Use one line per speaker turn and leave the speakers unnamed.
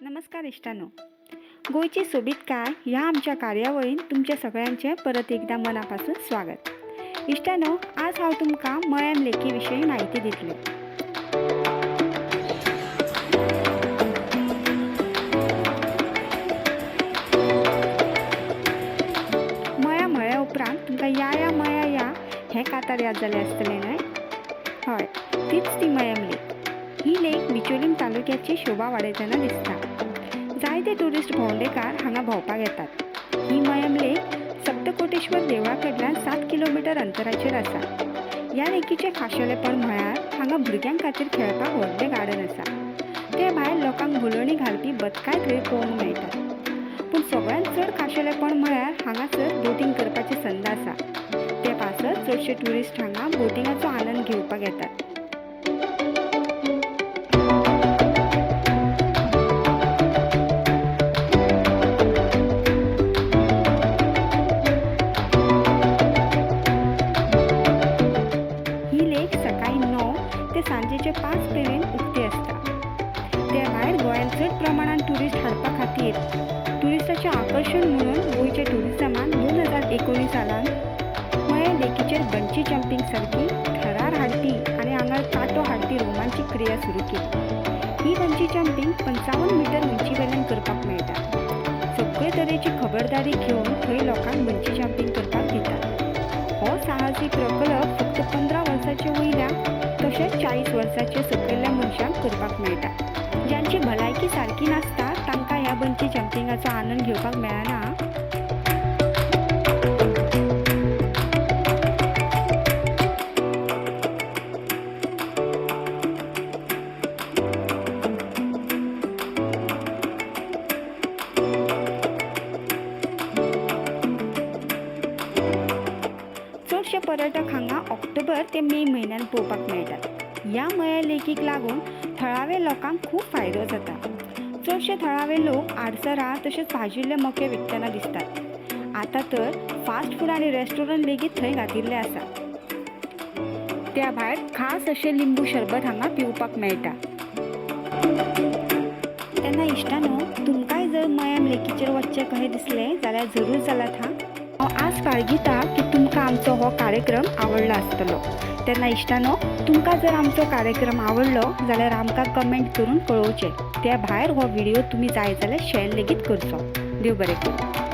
नमस्कार इश्टानो, गोंयची सोबीतकाय ह्या आमच्या कार्यावळीन तुमच्या सगळ्यांचें परत एकदां मना पासून स्वागत. इश्टानो, आज हांव तुमकां मयॅम लेकी विशीं म्हायती दितलें. मया म्हळ्या उपरांत तुमकां या या मया या हें कांतार याद जालें आसतलें न्हय? हय, तीच ती मयॅम लेक. ही लेक बिचोलीम तालुक्याची शोभा वाडयतना दिसता. जायते ट्युरिस्ट भोंवडेकार हांगा भोंवपाक येतात. ही मयॅम लेक सप्तकोटेश्वर देवळा कडल्यान 7 किलोमिटर अंतराचेर आसा. ह्या लेकीचें खाशेलेपण म्हळ्यार हांगा भुरग्यां खातीर खेळपाक व्हडलें गार्डन आसा. ते भायर लोकांक भुलोवणी घालपी बदकांय थंय पळोवंक मेळटात. पूण सगळ्यांत चड खाशेलेपण म्हळ्यार हांगासर बोटींग करपाची संद आसा. ते पासत चडशे ट्युरिस्ट हांगा बोटिंगाचो आनंद घेवपाक येतात. ही लेक सकाळीं 9 ते सांजेचे 5 मेरेन उक्ती आसता. ते भायर गोंयांत चड प्रमाणान ट्युरिस्ट हाडपा खातीर ट्युरिस्टाचें आकर्शण म्हणून गोंयच्या ट्युरिजमान 2019 सालान मयें लेकीचेर बंची जंपींग सारकी थरार हाडपी आनी आंगार कांटो हाडपी रोमांचीक क्रिया सुरू केली. ही बंची जंपींग 55 मिटर उंची वयल्यान करपाक मेळटा. सगळे तरेची खबरदारी घेवन थंय लोकांक बंची जंपींग करपाक दितात. हो साहसी प्रकल्प फक्त 15 वर्सांचे वयल्या तशेंच 40 वर्सांचे सकयल्या मनशांक करपाक मेळटा. जांची भलायकी सारकी नासता तांकां ह्या बंची जंपिंगाचो आनंद घेवपाक मेळना. चडशे पर्यटक हांगा ऑक्टोबर ते मे म्हयन्यांत पळोवपाक मेळटात. ह्या मया लेकीक लागून थळावे लोकांक खूब फायदो जाता. चडशे थळावे लोक आडसरां तशेंच भाजिल्ले मके विकतना दिसतात. आतां तर फास्ट फूड आनी रेस्टॉरंट लेगीत थंय घातिल्ले आसा. त्या भायर खास अशें लिंबू शरबत हांगा पिवपाक मेळटा. तेन्ना इश्टानो, तुमकांय जर मयॅम लेकीचेर वचचें कशें दिसलें जाल्यार जरूर चलात हां. हांव आस बाळगिता की तुमकां आमचो हो कार्यक्रम आवडलो आसतलो. तेन्ना इश्टानो, तुमकां जर आमचो कार्यक्रम आवडलो जाल्यार आमकां कमेंट करून कळोवचें. त्या भायर हो व्हिडियो तुमी जाय जाल्यार शेअर लेगीत करचो. देव बरें करूं.